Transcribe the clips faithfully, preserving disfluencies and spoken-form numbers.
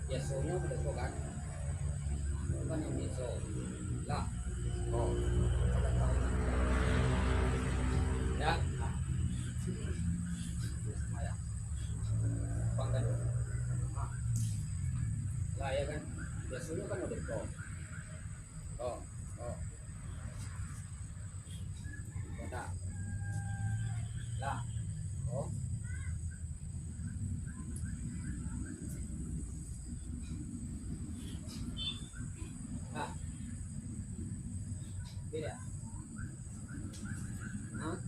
Biasonyo beko kan? Bukan yang biaso. Lah. Oh. Ya. Nah. Itu semayang. Bang Danu. Nah. Lah, ya kan? Biasonyo kan udah kok. Oh, oh. Kota. Lah. Oh. Nah. Beda. Nah.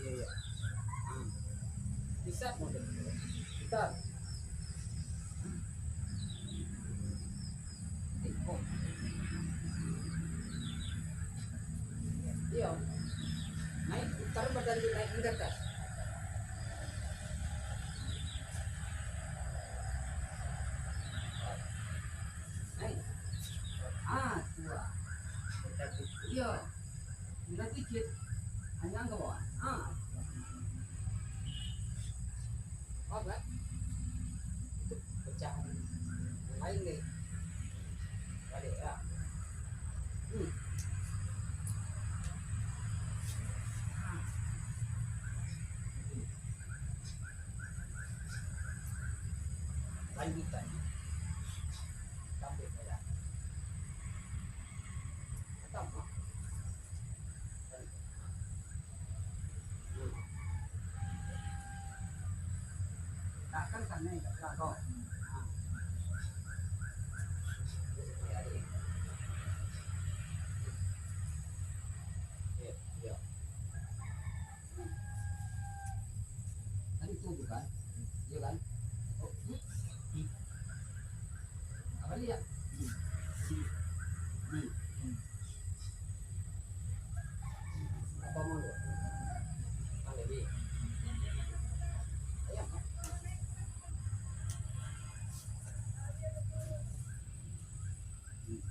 Iya, iya. Hmm. Bisa model. Bentar. Iyo. Naik, putar badan tu naik ke atas. Naik. Ah, tu ah. Iyo. Sudah dikit. Hanya ke bawah. Ah. Paham kan? Itu pecahan yang lain deh. Balik ya. Hmm. Lanjutan. Sampai saya. Pertama. Kan itu bukan? Iya kan? Oh. Apa dia? Hmm. Hmm. Apa mau lu? Ada di. Ayam. Hmm.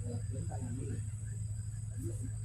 Ayam, ayam, ayam.